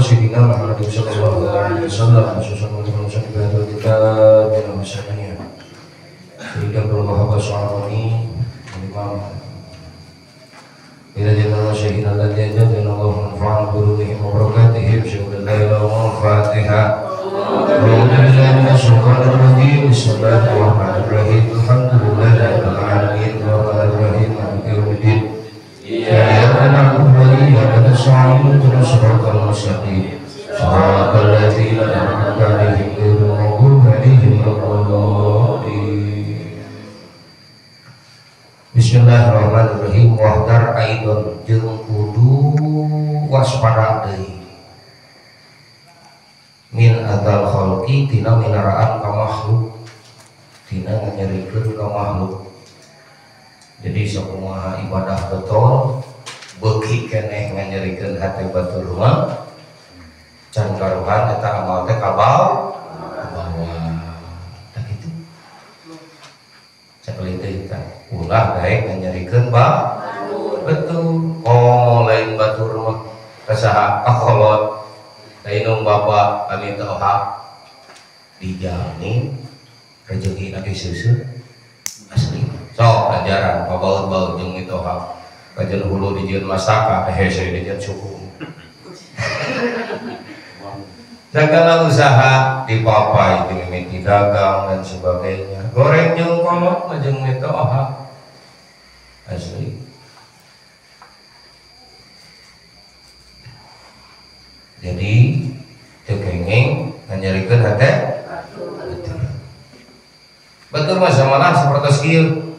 sayyidina Muhammad sallallahu alaihi wasallam khususan untuk musibah kita dan misalnya sehingga berbahagia syarani imam ila jannah sayyidina alladzi jalla Allahu manfa'ana bi ulumihim wa barakatihim syukrullah al-fatihah. Bismillahirrahmanirrahim. Alhamdulillahirabbil alamin arrahmanirrahim maliki yaumiddin. Iyyaka na'budu wa iyyaka nasta'in ihdinas siratal mustaqim siratal ladzina an'amta 'alaihim ghairil maghdubi 'alaihim waladdallin. Bismillahirrahmanirrahim. Wahdar aidon jeung kudu waspada deui min adzal khalqi tina minaraan ka makhluk tina nganyerikeun ka makhluk. Jadi sakumaha ibadah betul beuki keneh nganyerikeun hate batur mah can karuhan eta amal teh kabawa tah kitu sakali teh tah ulah daek nganyerikeun ba betul komo lain batur mah kasaha kakolot inung bapak kami toha dijamin rezeki lagi susu asli sok ajaran pabaut-baut jeung mitoha kajen hulu dijieun masaka hese dijieun suku segala usaha dipapai dimimiti dagang dan sebagainya goreng jeung kolot mah jeung mitoha asli. Jadi teu kenging nganyerikeun hate batur. Batur mah samalah sapertos kieu.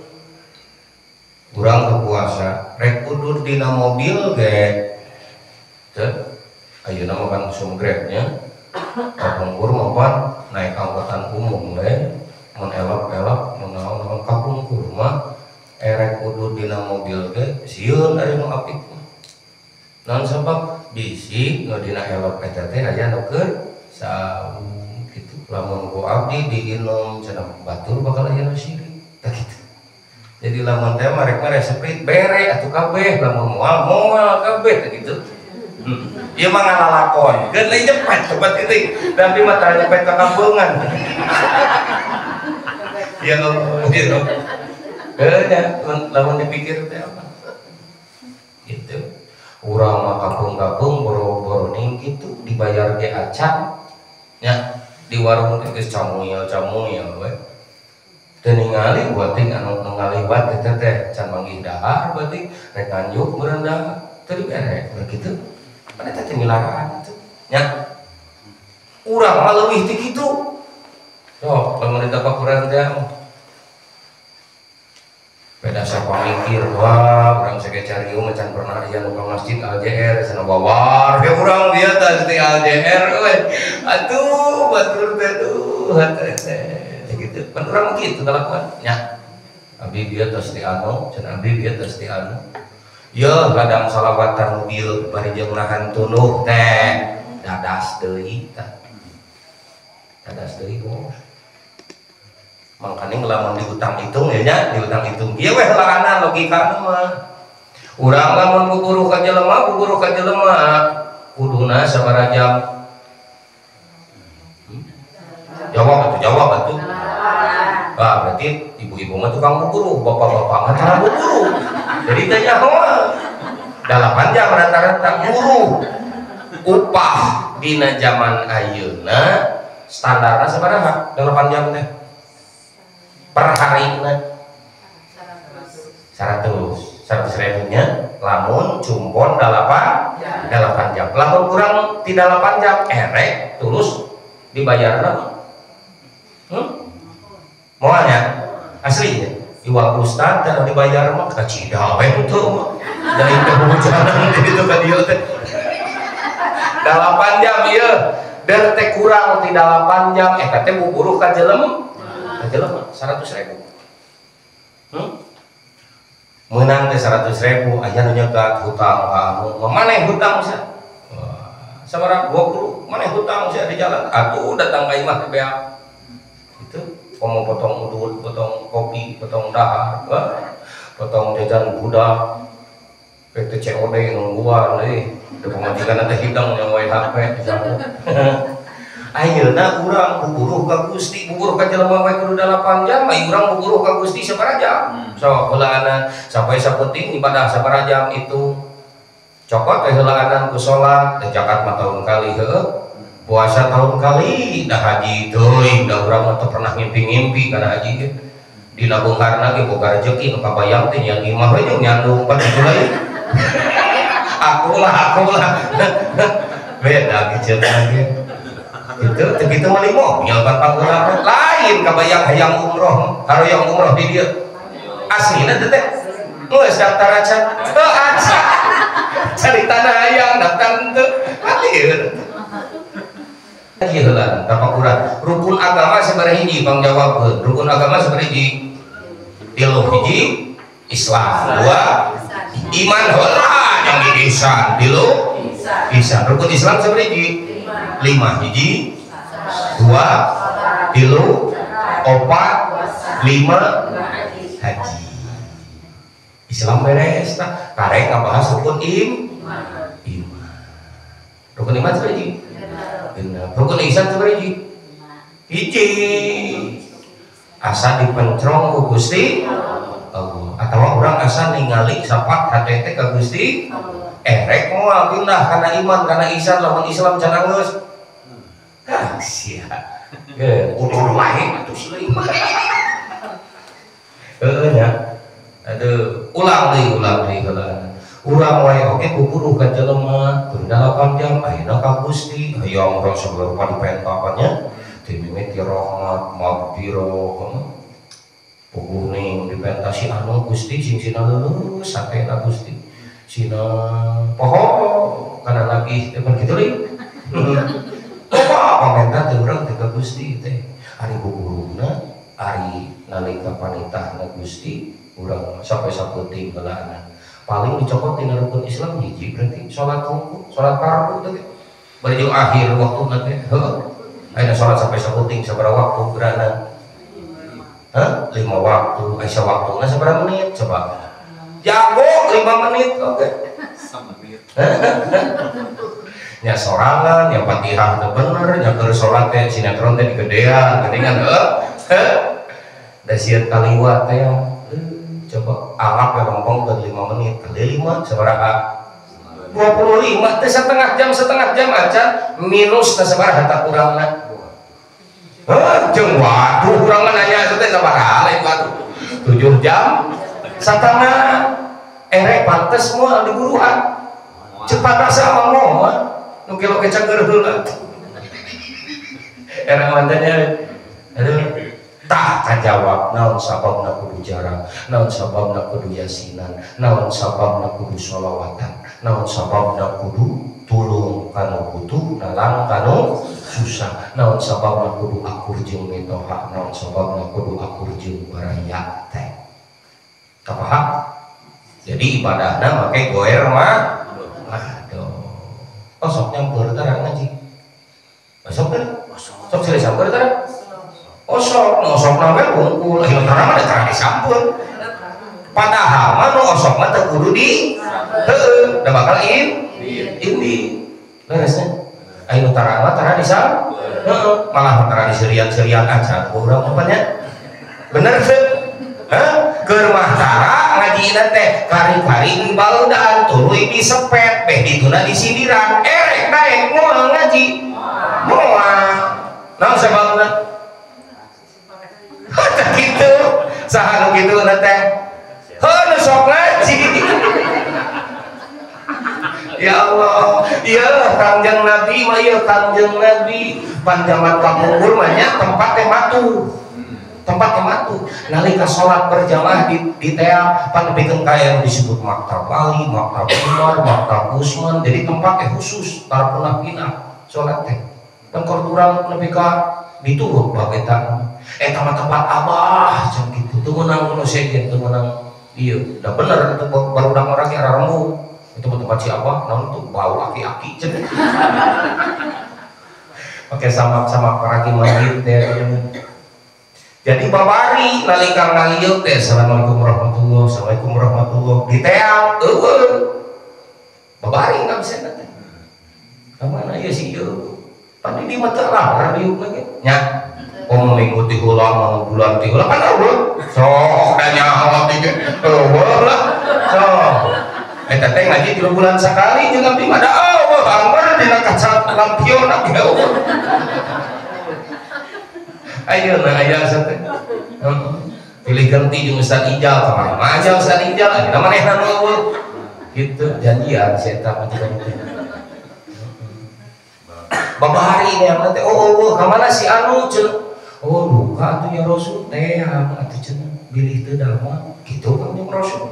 Urang teu puasa, rek udur dina mobil ge. Teu ayeuna mah kan usum Grab-nya. Kapungkur mah pan naik angkutan umum we, mun elok-elok mun naon-naon kapungkur mah erek udur dina mobil ge sieun ari nu apik mah. Naon sabab bisi nu dina elok eta teh aya nu keur saung kitu lamun ku abdi diinum cenah batur bakal aya nu sirik tah kitu. Jadi lamun teh marek mah seprit bere atuh kabeh lamun moal moal kabeh tah kitu. Ieu mah ngalalakon geun lain nyepet cepet kitu tapi mah tara nyepet ka kampungan. Ya Allah gitu. Heuh nya lamun dipikir teh apa gitu. Urang mah kapung-kapung boro-boroning gitu dibayar ge acan nya di warung teh geus camuil-camuil we teu ningali bating anu ngaliwat eta teh can manggih dahar bating rek nganjuk meureun dahar teu dibere kitu pan eta teh milaraan atuh nya urang mah leuwih ti kitu sok lamun ditapakuran teh beda siapa mikir wah urang sege cariu macan pernah aya nu ka masjid ALJR cenah wawar ge urang bieu tah di ALJR euy atuh batur teh duh hate teh kitu pan urang mah kitu kalakuan nya abdi bieu tos di anu cenah abdi bieu tos di anu yeuh ladang salawatan mobil bari jeung nahan tunduh teh dadas deui tah dadas deui bos. Mangkaning lamun diutang hitung ya nya diutang hitung ieu weh laanan logikana mah urang lamun buburuh ka jelema buburuh ka jelema kuduna sabaraha jam jawab atuh jawab atuh. Wah berarti ibu-ibu mah tukang buburuh bapak-bapak mah tara buburuh jadi teh nyaho 8 jam rata-rata buruh upah dina zaman ayeuna standarna sabaraha 8 jam teh per hari 100 ribunya lamun cumpon 8 jam lamun kurang tidak 8 jam erek tulus dibayar moalnya asli ya iwal ustad dan dibayar mah kacida we tuh dari kehujanan gitu ka dieu teh 8 jam ieu der teh kurang tidak 8 jam eta teh buburuh ka jelema jelema 100.000. Menang teh 100.000 aya nu nyegat hutang ka anu maneh hutang sia sabaraha 20 maneh hutang sia di jalan atuh datang ka imah teh beak itu komo potong udud potong kopi potong dahar potong jajan budak PT COD nungguan euy, da pamajikan teh hidang yang wae HP misalnya. Ayeuna urang buburuh ka Gusti, buburuh ka jelema wae kudu 8 jam, ai urang buburuh ka Gusti sabaraha jam? Sok heulaanan sampai sapenting ibadah sabaraha jam itu. Cokot teh heulaanan ku salat, teh zakat mah tahun kali heueuh. Puasa tahun kali, dah haji teuing, da urang mah teu pernah ngimpi-ngimpi kana haji ge. Dina beungharna ge boga rejeki nu kabayang teh nyian imah we jeung nyandung pan kitu lain. Aku lah. Beda gitu lagi. Itu begitu mah limo, nyalpan pangurang lain kabayang hayang umroh, haroyong umroh di dieu. Aslina teh teh. Geus daftar acan. Heuh acan. Caritana hayang daftar henteu. Halir. Ieu heula tafakuran. Rukun agama sabaraha hiji pangjawabkeun. Rukun agama sabaraha hiji? 3 hiji Islam, 2 iman heula yang ihsan, 3 ihsan. Rukun Islam sabaraha hiji? 5 hiji, 2, 3, 4, 5 haji. Islam beres tah. Karek ngabahas rukun iman. Rukun iman sabaraha hiji? 6. Rukun ihsan sabaraha hiji? Hiji. Asa dipencrong ku Gusti Allah. Atawa urang asa ningali sapat hate teh ka Gusti erek moal pindah kana iman kana ihsan lamun Islam can anggeus. Ah sia. Udur wae atuh sia. Heueuh nya. Aduh, ulang deui heula. Urang wae oge kuburuh ka jelema kudu 8 jam ayeuna ka Gusti hayang urang sagala rupa dipentakan nya. Ti mimiti rahmat, magfirah, puguh ning dipentasi anu Gusti sing sina leuleus satena Gusti. Sina poho kana lagi teh pan kitu deui. Loba pamenta teh urang teh ka Gusti teh. Ari buburuhna, ari nalika panitahna Gusti urang sampai sapenting heulaana. Paling dicokot tina rukun Islam hiji berarti salat rukun, salat fardu teh. Bari jeung akhir waktuna teh heueuh. Ayeuna salat sampai sapenting sabaraha waktu geurana? Hah? 5 waktu, aya waktuna sabaraha menit coba? Jago 5 menit oke. Samenit. Nya sorangan, nya Fatihah teu bener, nya keur salat teh sinetron teh digedean, geuningan heuh. Da sieun kaliwat teh coba alap ya lempeng ke 5 menit, kali 5 sabaraha? 25 teh setengah jam aja minus teh sabaraha tak kurangna. Heuh, jeung waduh urang mah nanya teh sabaraha lain waduh. 7 jam satengah erek pantes moal diguruan. Cepat rasa mah moal nu kelo kecager heula. Erek mantanya aduh tah kajawab naon sababna kudu jarang, naon sababna kudu yasinan, naon sababna kudu sholawatan, naon sababna kudu tulung kanu butuh, nalang kanu susah, naon sababna kudu akur jeung mitoha, naon sababna kudu akur jeung baraya teh. Kapaham? Jadi ibadahna make goer mah aduh. Oh sok nyampeur teh ngaji. Sok teh? Sok silih samper teh? Osok, nu osokna we wungkul, ieu tara mah tara disampeur. Padahal mah nu osok mah teu kudu di heueuh, da bakal indi. Leres nya? Aya nu tara mah tara disampeur. Heueuh, malah tara diserian-serian aja ku urang mah nya. Bener teu? Hah? Keur mah tara ngajina teh kari-kari dibaldaan tuluy disepet, beh dituna disindiran, erek daek moal ngaji. Moal. Naon sababna? Tah kitu, saha nu kitu na teh? Heuh nu sok ngaji. Ya Allah, ieu Kangjeng Nabi mah ieu Kangjeng Nabi pan zaman kapungkur mah nya tempat teh matuh. Tempat teh matuh. Nalika salat berjamaah di tea pan nepikeun ka aya nu disebut Maktab Ali, Maktab Umar, Maktab Usman. Jadi tempat teh khusus tara punah pinah salat teh. Dan keur urang nepi ka diturut bab eta. Eta mah tempat abah cang kitu. Teu meunang nu sejen, teu meunang ieu. Da bener itu barudak orang ge ararembug. Itu mah tempat si abah naon tuh bau aki-aki cenah. Pakai sama-sama paragi masjid teh. Jadi babari nalika ngalieu teh assalamualaikum warahmatullahi, assalamualaikum warahmatullahi diteang eueuh. Babari ngabsen teh. Ka mana ieu si ieu? Pan di mah teu lah diuk lagi nya. Oh minggu ti heula, bulan ti heula kan eueuh. Sok da nyaho teh eueuh lah. Sok. Eta teh ngaji 3 bulan sakali jeung abdi mah da eueuh angger dina kaca lampion abdi eueuh. Ayeuna aya teh. Pilih ganti jeung Ustaz Ijal kamari mah aja Ustaz Ijal ayeuna manehna nu eueuh. Gitu janjian si eta mah teh. Babari nya teh oh eueuh ka mana si anu cenah. Oh duka atuh ya Rasul teh atuh cenah bilih teu damang kitu kan jeung Rasul.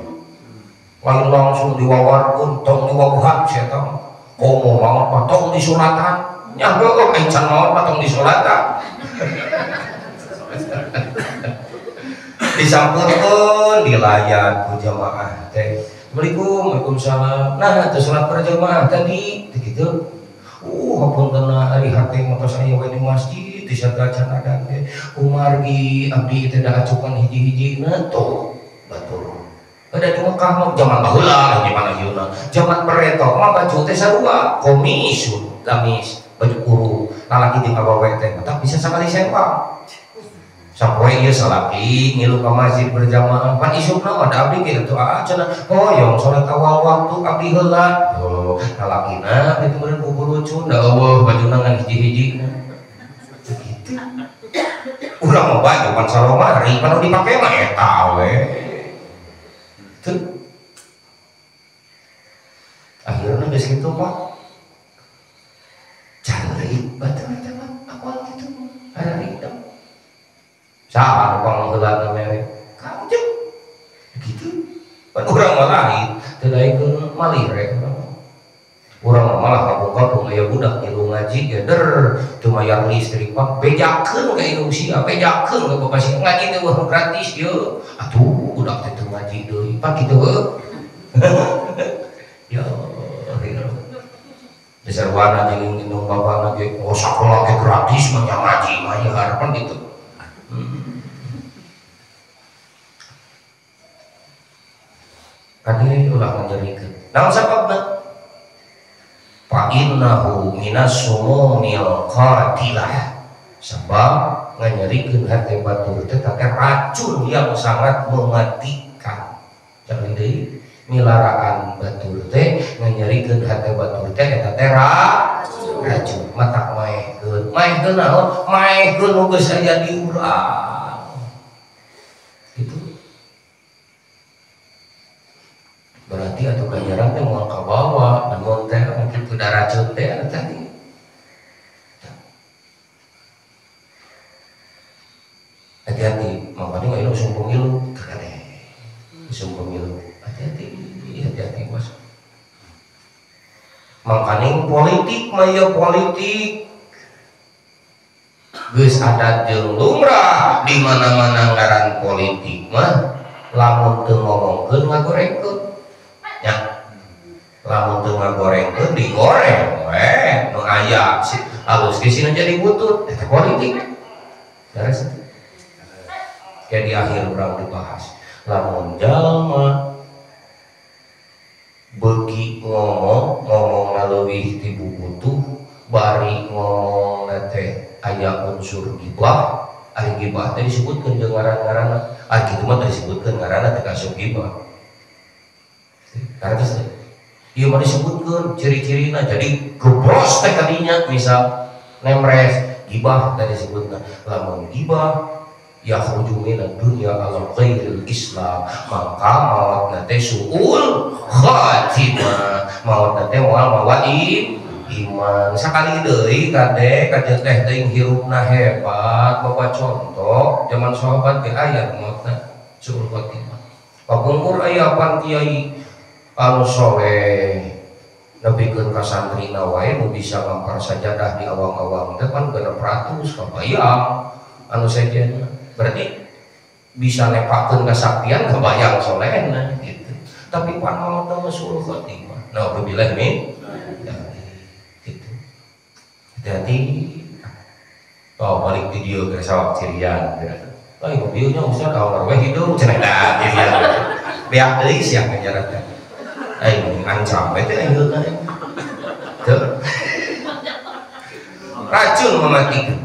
Lain langsung diwawarkeun tong diwabuhan si eta mah. Komo maot mah tong disunatan. Nya heueuh aing can maot mah tong disunatan. Disampeurkeun dilayan ku jamaah teh. Assalamualaikum, waalaikumsalam. Nah, teu salat berjamaah tadi teh kitu. Hapunten ari hate mah tos aya we di masjid di sagacan adan teh. Kumargi abdi teh da acukan hiji-hijina tuh batur. Ada di Mekah mah zaman baheula gimana ayeuna. Zaman beretok mah baju teh sarua, komis, gamis, baju kurung. Lalaki jeung awewe teh tak bisa sakali sempang. Sapoe ieu salaki ngilu ka masjid berjamaah pan isukna mah da abdi ge atuh aa cenah hoyong salat awal waktu abdi heula. Oh, lalakina kitu meureun buburucun da eueuh bajuna ngan hiji-hijina. Kitu. Urang mah baju pan salomari pan nu dipake mah eta we. Teu. Akhirna geus kitu Pak. Cari batur eta mah apal kitu hararita. Saha nu pangheulana mere? Kangjeng. Gitu. Pan urang mah lain, teu daekeun malih rek urang. Urang mah malah kampung-kampung aya budak ngilu ngaji ge der teu mayar listrik Pak, bejakeun ka indung sia, bejakeun ka bapak sia ngaji teh wah gratis ieu. Atuh budak teh teu ngaji deui, Pak kitu heuh. Ya disarwana jeung indung bapana ge oh sakola ge gratis mah ngaji mah ieu harapan gitu. Kade ulah nganyerikeun. Naon sababna? Fa innahu minas sumumil qatilah. Sebab nganyerikeun hate batur teh racun yang sangat mematikan. Cari deui milaraan batur teh nganyerikeun hate batur teh eta teh racun. Matak maehkeun. Maehkeun naon? Maehkeun nu geus aya di urang. Gitu. Berarti atau ganjaran teh moal kabawa, namun teh kitu da racun teh tadi. Hati-hati, makanya nggak usum pemilu, kade, usum pemilu, hati-hati, hati-hati bos. Makanya politik, maya politik, geus adat jeung lumrah di mana-mana ngaran politik mah, lamun teu ngomongkeun ngagorengkeun. Ya, lamun teu ngagorengkeun digoreng we nu aya si alus ge sina jadi butut eta politik. Beres. Kayak di akhir urang dibahas. Lamun jalma beuki ngomong ngomongna leuwih ti bubutuh bari ngomongna teh aya unsur gibah, ari gibah teh disebutkeun jeung ngaran-ngaranna. Ah kitu mah teh disebutkeun ngaranna teh kasup gibah. Karena ieu mah disebutkeun ciri-cirina jadi gebros teh kadinya misal nemres gibah teh disebutna lamun gibah yakhruju minad dunya ala ghairil islam maka mautna teh suul khatimah mautna teh moal mawa iman sakali deui kade kajeun teh teuing hirupna hebat bawa contoh zaman sahabat ge aya mautna suul khatimah kapungkur aya pan kiai anu soleh nepikeun ka santrina wae nu bisa ngampar sajadah di awang-awang teh pan 600 kabayang anu sejenna berarti bisa nepakeun kasaktian kabayang solehna gitu tapi pan maot mah suul khotimah naudzubillah min gitu hati-hati oh balik di dieu ke sawak cirian gitu. Lain mobilnya ustaz awal we hidung cenah da jadi beak deui sia ngajaran teh. Aing ngancam we teh ayeuna. Teu. Racun mematikan.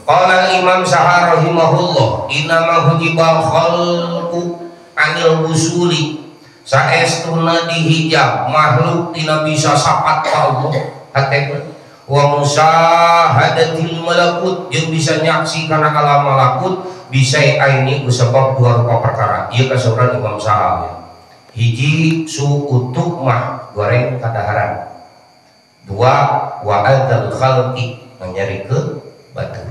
Qala Imam Sahar rahimahullah, inama hujibal khalqu anil wusuli. Saestuna dihijab makhluk tina bisa sapat ka Allah hatena wa musahadatil malakut jeung bisa nyaksi kana alam malakut bisa aini ku sebab dua rupa perkara. Ieu kasauran Imam Sahar. Hiji suutuk mah goreng kadaharan. Dua wa adzal khalqi nyarikeun batur.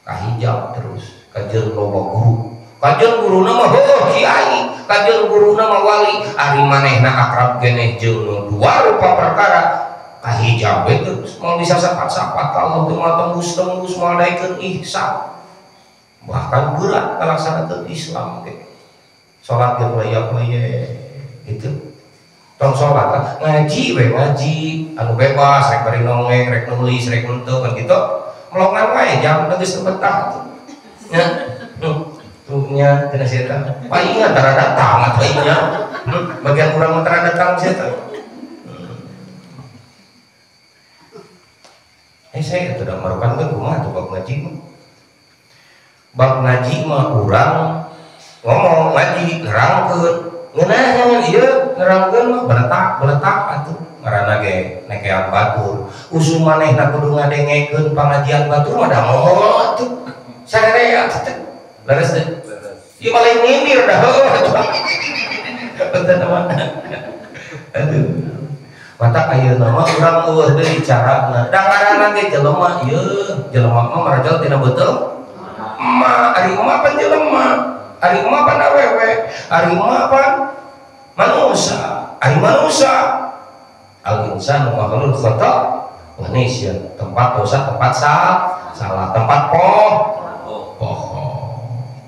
Kahijab terus kajeun loba guru. Kajeun guruna mah heuh kiai, kajeun guruna mah wali, ari manehna akrab geneh jeung dua rupa perkara kahijab we terus moal bisa sapat-sapat ka Allah teu moal tembus-tembus moal daekeun ihsan. Bahkan berat ngalaksanakeun Islam ge. Salat ge layak-layak gitu. Tong salat lah, ngaji we ngaji anu bebas rek bari nongeng, rek nulis, rek henteu kan gitu. Melongan wae jam geus teu betah tuh. Nya. Tuhnya cenah sia teh. Paingan tara datang atuh nya. Bagian urang mah tara datang sia teh. Saya atuh da marokan teh kumaha tuh bab ngaji mah. Bab ngaji mah urang ngomong ngaji nerangkeun. Ngeunaheun ieu nerangkeun mah beletak-beletak atuh ngaranna ge nekean batur. Usum manehna kudu ngadengekeun pangajian batur mah da ngomong atuh. Sarerea atuh teh. Leres teh. Ieu mah lain nyindir dah heueuh atuh. Punten mah. Aduh. Mata ayeuna mah urang eueuh deui carana. Da ngaranna ge jelema ieu, jelema mah marajal tina beuteung. Emak, ari emak pan jelema. Ari emak pan awewe, ari emak pan manusia, ari manusia. Al insanu makhluk khata wa nisyan, tempat dosa, tempat salah, tempat poho.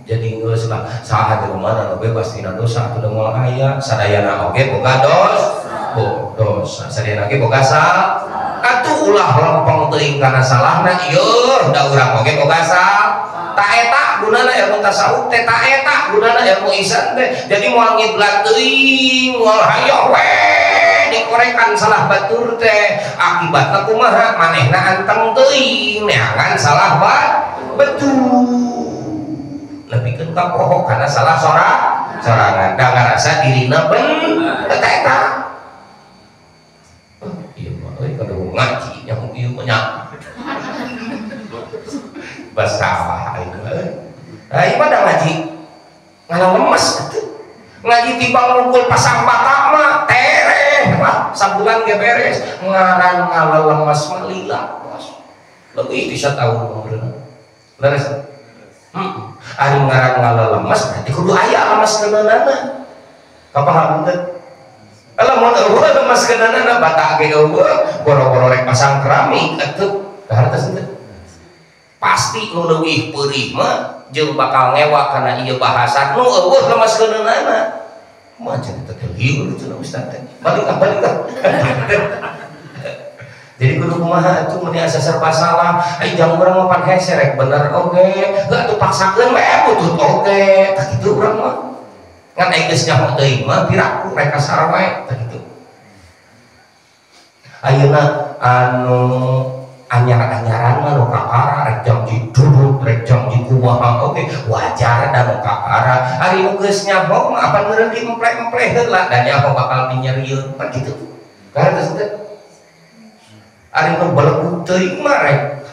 Jadi geus lah saha jelema nu bebas tina dosa atuh da moal aya, sadayana oge boga dosa, sadayana oge boga salah. Atuh ulah lempeng teuing kana salahna ieu da urang oge boga salah. Ta eta gunana ilmu tasawuf teh, ta eta gunana ilmu ihsan teh. Jadi moal ngiblat teuing, moal hayoh we dikorekan salah batur teh. Akibatna kumaha? Manehna anteng teuing neangan salah betul. Lebihkeun ka poho kana salah sorangan. Da ngarasa dirina ben eta eta. Ieu mah euy kudu ngaji nya ieu mah nya. Basalah aing euy. Aing mah da ngaji ngalemes atuh. Ngaji timbang ngumpul pasang batak mah tereh lah sabulan ge beres. Ngaran ngalelemes mah lila bos. Leuwih ti sataun umurna. Leres. Ari ngaran ngalelemes berarti kudu aya lemes keunana. Kapaham teu? Lamun eueuh lemes keunana batak ge eueuh, boro-boro rek pasang keramik atuh. Hartos teu? Pasti nu leuwih peurih mah jeung bakal ngewa kana ieu bahasan nu eueuh lemes keunana. Mah cenah teh lieur cenah ustaz teh. Balik ah balik ah. Jadi kudu kumaha atuh mun asa serba salah, ai jang urang mah pan hese rek bener oge, heuh atuh paksakeun we butut oge, tah kitu urang mah. Ngan ai geus nyaho teuing mah piraku rek kasar wae tah kitu. Ayeuna anu anyar-anyaran mah nu kakara rek janji duduk rek janji kumaha oge wajar da nu kakara. Ari nu geus nyaho mah apan meureun diempleh-empleh heula da nyaho bakal dinyerieun pan kitu. Kartos teh ari nu belegug teuing mah rek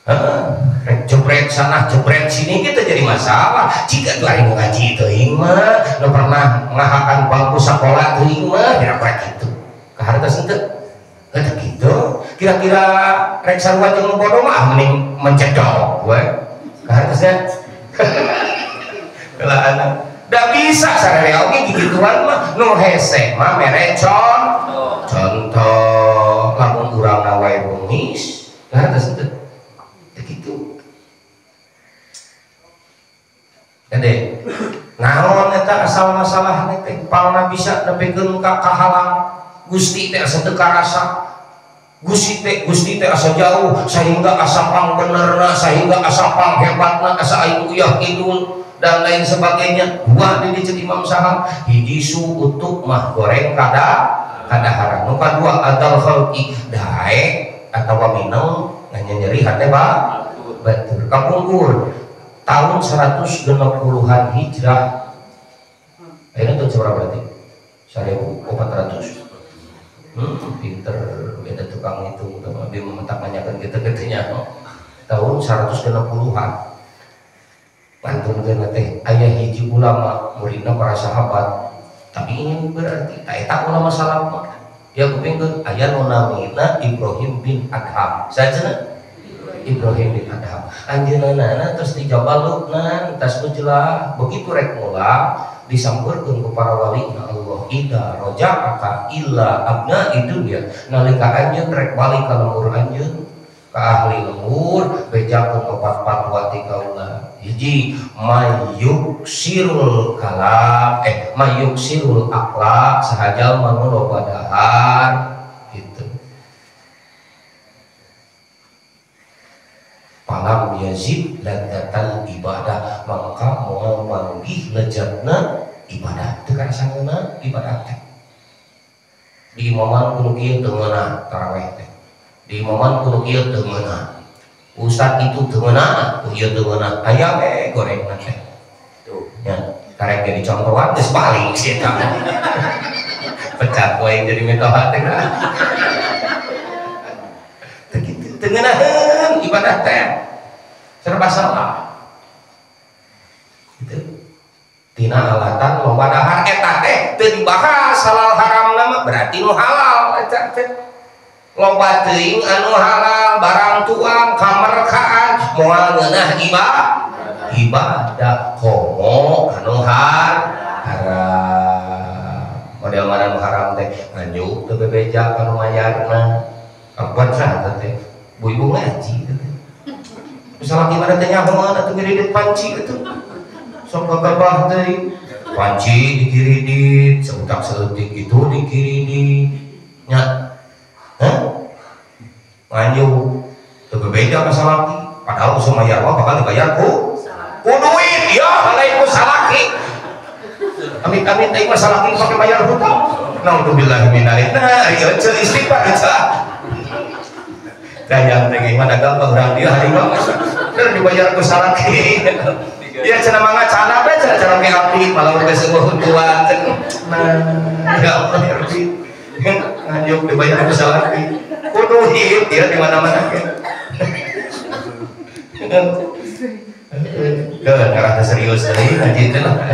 heeh rek jebret sana jebret sini kita jadi masalah. Jika tuh ari nu ngaji teuing mah nu pernah ngahakan bangku sakola teuing mah kira-kira kitu. Kahartos teh eta kitu. Kira-kira rek sarua jeung nu bodoh mah mending mencedok we. Kahartos teh. Da bisa sararea oge gigituan mah nu hese mah mere contoh lamun urang wae bengis kahartos teh. Teu kitu. Gede naon eta asal masalahna teh palna bisa nepikeun ka kahalang Gusti teh asa teu karasa. Gusti teh asa jauh sehingga asa pangbenerna, sehingga asa panghebatna, asa aing uyah kidul dan lain sebagainya. Dua di dieu Imam Sahal, hiji su utuk mah goreng kadaharan. Nu kadua adal khalqi daek atawa minum nyeri hate ba batur. Kapungkur tahun 160-an Hijrah. Ayeuna teh sabaraha berarti? 1400. Pinter beda tukang itu dia mementak-menyakan gitu-gitunya no? Tahun 160-an pantun teh aya hiji ulama muridna para sahabat, tapi ingin berarti eta ulama salaf mah ya kupingkeun aya nu namina Ibrahim bin Adham. Sajeuna Ibrahim bin Adham anjeunna terus di Jabal Lubnan tas mujelah begitu rek mulang disampeurkeun ku para wali na Allah ida raja'aka illa abna dunya nalika anjeun rek balik ka lembur anjeun ka ahli lembur bejakeun opat fatwa ti kaula hiji mayuksirul kalam mayuksirul akhlak sahaja nu loba dahar gitu. Palam yazid ladzatal ibadah maka moal manggih lezatna ibadah teu karasana ibadah teh. Di imaman kudu kieu teu ngeunah tarawih teh, di imaman kudu kieu teu ngeunah, ustad itu teu ngeunah, ku ieu teu ngeunah, aya we gorengna teh. Tuh nya karek jadi contohan geus balik si eta. Pecat we jadi mitoha teh. Teu kitu teu ngeunaheun ibadah teh serba salah. Gitu. Tina alatan loba dahar eta teh teu dibahas halal haram mah berarti nu halal eta teh. Loba teuing anu halal barang tuang kamerkaan moal ngeunah ibadah komo anu haram. Model mana nu haram teh nganjuk teu bebeja ka nu mayarna. Kapan sah teh? Bu ibu ngaji teh. Misalnya gimana teh nyaho atuh ngiridit panci itu. Sok gagabah teh panci dikiridit, seutak seutik itu dikiridit. Nya. Hah? Nganjuk teu bebeja ka salaki, padahal usum mayar mah bakal dibayar ku duit. Ya, lain ku salaki. Amit-amit teh mah salaki pake bayar hutang. Naudzubillahi min dzalik. Nah, ieu istighfar ieu. Dayang teh gimana gampang urang dia hari mah keur dibayar ku salaki. Ya cenah mangga cana teh cenah cara ke abdi malah geus eueuh huntuan. Nah, ya Allah ya Rabbi. Nganjuk dibayar ku salaki. Ku duit ya di mana-mana ke. Ke ngarah serius deui ngaji teh lah.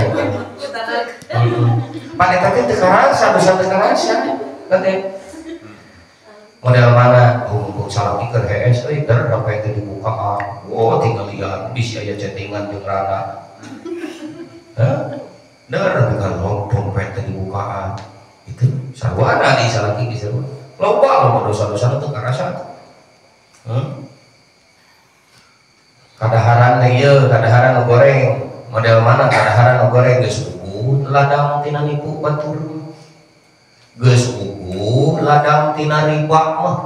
Pan eta teh teu karasa, dosa teu karasa. Teh model mana? Oh, salaki keur hees euy der dompet teh dibukaan. Oh, tinggal lihat bisi aya chattingan jeung rana. Hah? Der bukan dompet teh dibukaan. Itu sarwana di salaki di sarwana. Loba loba dosa-dosa teu karasa. Kadaharan teh ieu, kadaharan nu goreng. Model mana kadaharan nu goreng geus uguh ladang tina nipu batur. Geus uguh ladang tina riba mah.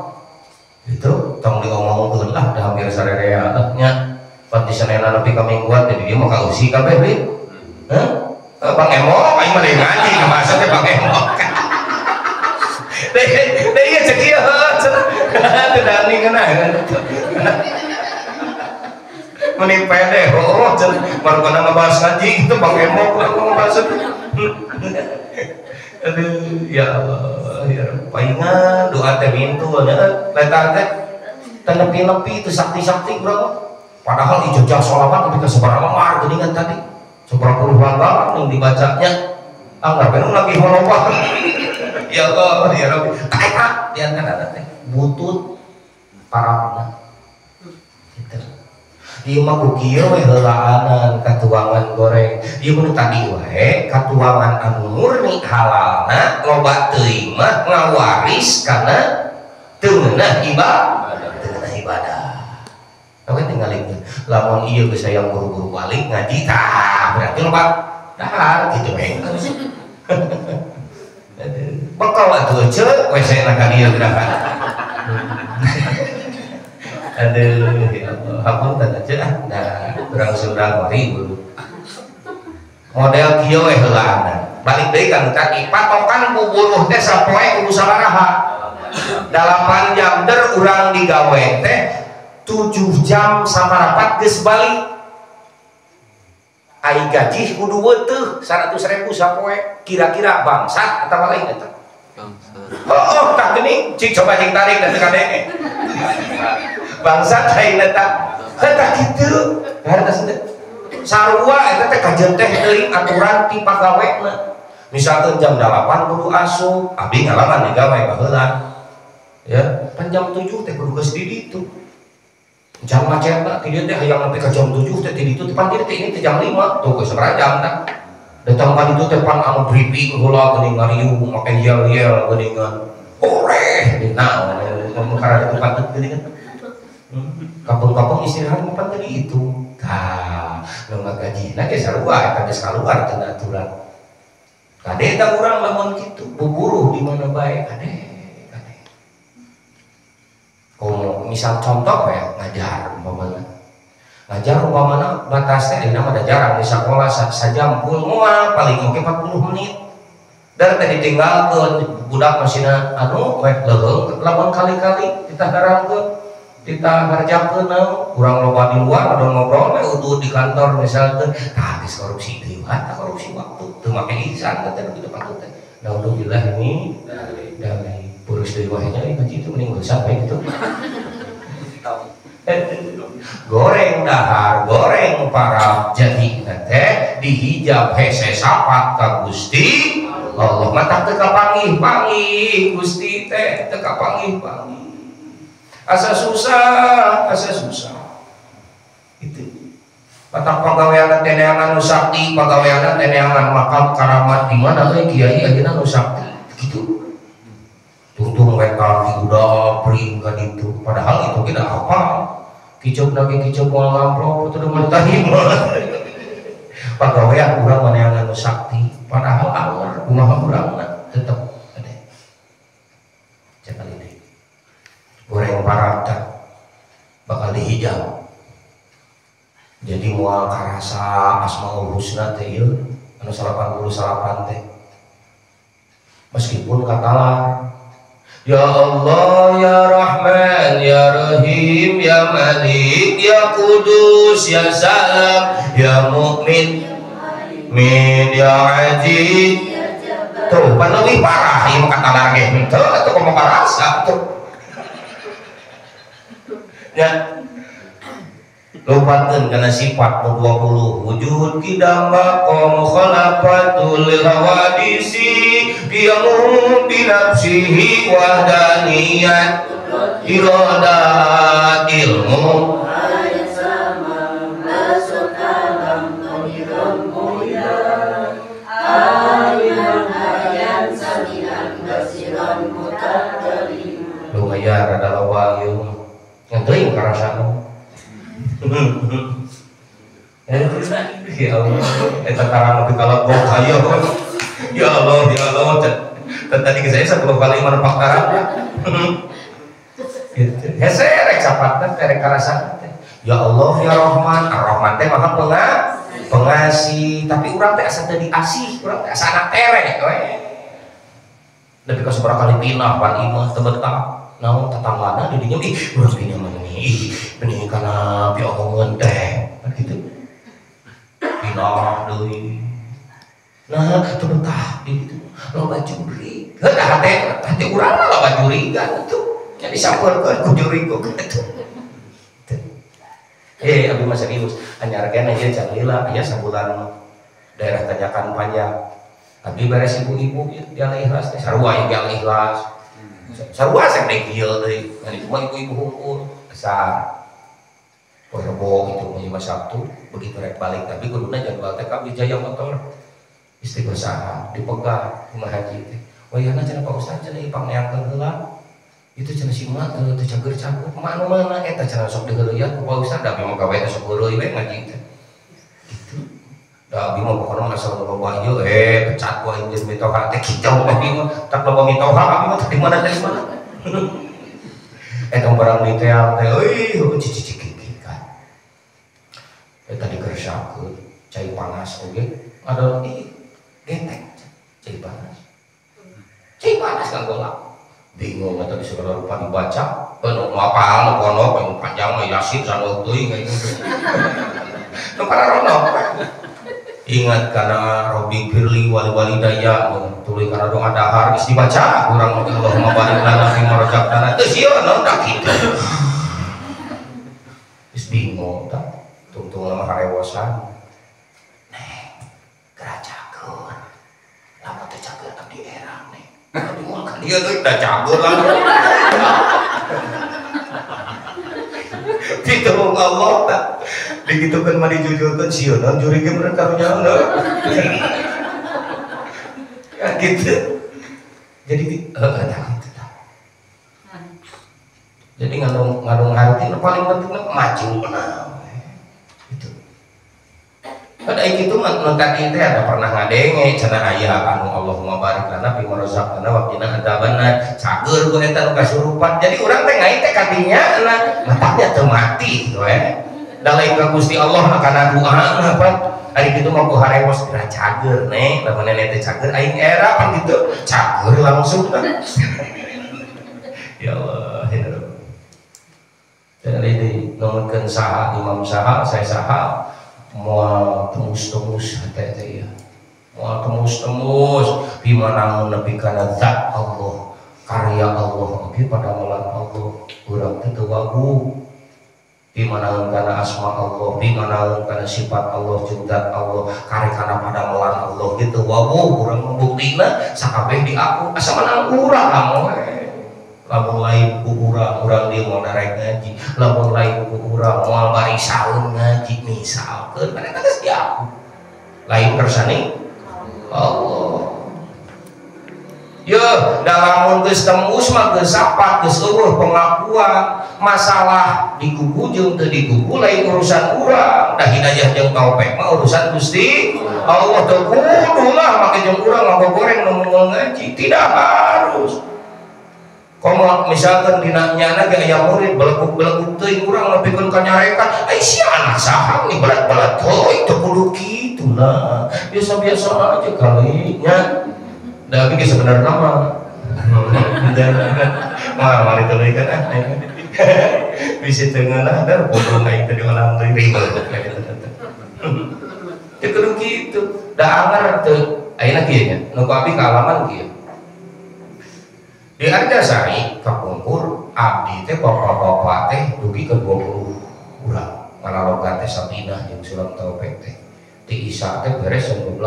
Itu tong diomongkeun lah da hampir sarerea lah nya. Pan di sanena nepi ka mingguan teh di dieu mah kausi kabeh deui. Hah? Bang Emok aing mah deui ngaji bahasa teh Bang Emok. Deui ieu cek ieu cenah. Teu dani ngeunah. Meni pede heuh cenah baru kana ngabahas ngaji itu Bang Emok ngabahas. Aduh, ya Allah, ya Rabb. Paingan doa teh mintu nya letar teh tenepi-nepi itu sakti-sakti bro. Padahal ijazah sholawat lebih ke sabaraha lembar geuningan tadi. Sabaraha puluh lembar yang dibacanya. Anggar we lagi holoba. Ya Allah, ya Rabb. Eta di antara teh butut parapna. Gitu. Ieu mah ku kieu we heulaanan katuangan goreng. Ieu mah tadi wae katuangan anu murni halalna loba teuing mah ngawaris kana teu ngeunah ibadah. Teu ngeunah ibadah. Tapi tinggalikeun lamun ieu geus hayang buru-buru balik ngaji tah berarti loba dahar kitu we. Bekal atuh ceuk we saena ka dieu gerakan. Aduh, ya Allah, hapunten aja. Nah, urang Sunda mari model kieu we heulaana. Balik deui ka nu tadi, patokan ku buruh teh sapoe kudu sabaraha? 8 jam der urang digawe teh 7 jam saparapat geus balik. Ai gaji kudu weutuh 100.000 sapoe, kira-kira bangsat atawa lain eta? Bangsat. Oh, tah geuning, cik coba cing tarik da teu kadenge. Bangsat lain eta. Heuh tah kitu. Hartos teu. Sarua eta teh kajeun teh teuing aturan ti pagawena. Misalkan jam 8 kudu asup, abdi ngalaman digawe baheula. Ya, pan jam 7 teh kudu geus di ditu. Jam macetna ti dieu teh hayang nepi ka jam 7 teh ti ditu pan dieu teh ini teh jam 5 tuh geus sabaraha jam tah. Datang ka ditu teh pan anu briefing heula geuning ngariung make yel-yel geuningan. Horeh dina karena itu patut geuningan. Kampung-kampung istirahat mah pan tadi itu. Tah, nu ngagajina ge sarua eta geus kaluar tina aturan. Kade eta urang lamun kitu buburuh di mana bae kade kade. Komo misal contoh ya ngajar umpamana. Ngajar umpamana batasnya ayeuna mah da jarang di sakola sajam pun moal paling oge 40 menit. Dan teh ditinggalkeun budak masina anu we leuheung lamun kali-kali ditah darangkeun ditah ngarjakeun naon urang loba di luar ada ngobrol we udud di kantor misalkan tah geus korupsi deui wae tah korupsi waktu teu make ihsan teh kitu patut teh. Naudzubillah ini dari purus deui wae nya ngaji itu mending geus sampai gitu. Goreng dahar goreng para jadi teh dihijab hese sapat ka Gusti Allah mah teu kapanggih-panggih Gusti teh teu kapanggih-panggih asa susah itu patah pagawean teh neangan nu sakti pagawean teh neangan makam karamat di mana euy kiai ayeuna nu sakti gitu tungtung we ka udah pring ka ditu padahal itu ge da apa kiceup lagi kiceup moal ngamplop teu mentahi pagawean urang neangan nu sakti padahal alur kumaha urangna tetep ade cekal ini goreng parata bakal dihijab jadi moal karasa asmaul husna teh ieu anu 89 teh meskipun katalah ya Allah ya Rahman ya Rahim ya Malik ya Kudus ya Salam ya Mukmin min ya Aziz tuh pan leuwih parah ieu mah katalar ge henteu atuh komo karasa tuh ya lupakeun kana sifat nu 20 wujud kidam baqam khalafatul lil hawadisi qiyamu bi nafsihi wahdaniyat iradat ilmu lumayan rada loba ieu ngan karasana. Ya Allah, eta tarang nepi ka legok hayo. Ya Allah, ya Allah. Tadi ke saya 10 kali manepak tarang. Gitu. Hese rek sapatna teh rek karasana teh. Ya Allah, ya Rahman. Ar-Rahman teh maha pengasih, tapi urang teh asa teu diasih, urang teh asa anak tere we. Nepi ka sabaraha kali pindah pan imah teu betah. Naon tetanggana di dinya ih urang pindah mana nih ih benih kana piomongan teh kan gitu pindah deui nah teu betah di ditu loba jurig heuh hate hate urang mah loba jurigan tuh nya disampeurkeun ku jurig kitu abdi mah serius anyar keneh ieu can lila aya sabulan daerah Tanjakan Panjang abdi beres ibu-ibu ieu di ikhlas teh sarua ieu di ikhlas sarua sek deui kieu deui ngan itu mah ibu-ibu hungkul besar poe Rebo itu mah Sabtu begitu rek balik tapi kuduna jadwal teh ka Wijaya motor istighosah dipegang kumaha haji teh wayahna cenah Pak Ustaz cenah ieu pangneangkeun heula itu cenah si emak teu cager-cager kumaha anu mana eta cenah sok diheureuyan ku Pak Ustaz da abdi mah gawe teh sok heureuy we ngaji teh gitu da abdi mah pokona mah asal loba ieu pecat ku aing jeung mitoha teh kitu abdi mah tak loba mitoha abdi mah di mana dari mana. Eta barang diteang teh euy cicik kan. Eta dikersakeun cai panas oge ada ih getek cai panas. Cai panas kanggo bingung atau di segala rupa dibaca nu apal nu pondok nu panjang mah Yasin saneuh teuing kayak gitu. Nu pararono. Ingat karena Robi Firli wali-wali daya tuluy kana doa dahar geus dibaca urang mah Allahumma barik lana fi ma razaqtana teu sieun naon da kitu. Geus bingung tah tungtung mah karewosan. Neng geura cager. Lamun teu cager abdi erang neng. Abdi moal ka dieu deui da cager lamun. Ditulung Allah tah. Digitukeun mah dijujurkeun sieun jurig ge meureun karunya ya gitu. Jadi heeh tah kitu tah. Jadi ngandung harti nu paling penting mah maju nah gitu. Pada kitu mah nu tadi teh ada pernah ngadenge cenah aya anu Allahumma barik lana fi ma razaqtana wa qina adzabannar. Cager ku eta nu kasurupan. Jadi urang teh ngait teh kadinya nah matanya teu mati we. Da lain ka Gusti Allah na kana doa apa ari kitu mah ku harewos geura cager neng lamun nenek teh cager aing era pan kitu cager langsung tah. Ya Allah ya Rabb. Jadi di nomorkeun saha imam saha saya saha moal tembus-tembus hate teh ya. Moal tembus-tembus di mana nepi kana zat Allah karya Allah oge padamelan Allah urang teh teu wagu. Di mana kana asma Allah, di mana kana sifat Allah, jeung zat Allah, karek kana padamelan Allah gitu wawu urang membuktina sakabeh di aku asa menang urang we. Lamun lain ku urang, urang dieu moal darek ngaji, lamun lain ku urang moal bari saeun ngaji misalkeun mana geus di aku. Lain kersane Allah. Yeuh, da lamun geus tembus mah geus sapat, geus eueuh pengakuan. Masalah digugu jeung teu digugu lain urusan urang. Da hidayah jeung taufik mah urusan Gusti Allah. Teu kudu lah make jeung urang ngagogoreng nu moal ngaji, tidak harus. Komo misalkan dina nyana ge aya murid beleguk-beleguk teuing urang nepikeun ka nyarekan, ai sia anak saha nih belat-belat teuing teu kudu kitu lah. Biasa-biasa aja kali nya. Da abi ge sebenarnya mah. Wah, mari tuluy kan ah. Bisi teu ngeunah da bodoh aing teh diolah deui ribet teu kudu kitu. Da anger teu ayeuna kieu nya. Nu ku abi kaalaman kieu. Di Arjasari kapungkur abdi teh bapak-bapak teh dugi ke 20 urang. Manalogan teh Satinah jeung Sulam Taufik teh. Ti Isa teh beres jam 12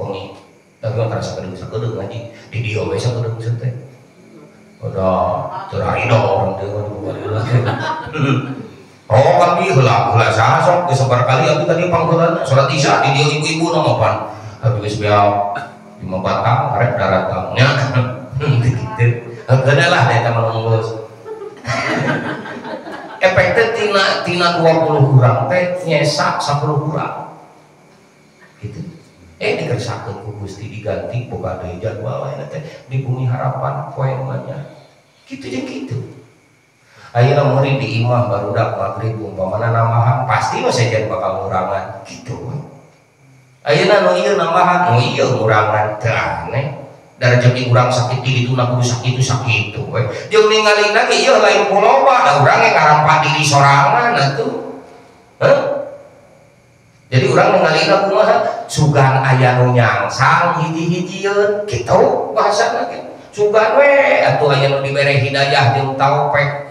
wengi. Tapi mah karasa sakedeung ngaji di dieu we sakedeung teh. Udah teu rido urang teh mah. Oh kan di heula heula saha sok geus sabaraha kali abdi tadi pangheulana salat Isya di dieu ibu-ibu nu mah pan. Abdi geus beak 5 batang karek daratangnya. Gitu. Heukeun lah eta mah geus. Efek teh tina 20 urang teh nyesak 10 urang. Gitu. Dikersakeun ku Gusti diganti boga deui jadwal lain teh di bumi harapan poe mah nya. Kitu jeung kitu. Ayeuna murid di imah barudak magrib umpamana nambahan pasti mah sejen bakal ngurangan kitu we. Ayeuna nu ieu nambahan nu ieu ngurangan teu aneh. Da rejeki urang sakit di ditu na kudu sakitu sakitu we. Jeung ningalina ge ieu lain ku loba da urang ge ngarampa diri sorangan atuh. Heuh? Jadi urang ningalina kumaha sugan aya nu nyangsang hiji-hijieun kitu bahasana ge. Sugan we atuh aya nu dibere hidayah jeung taufik.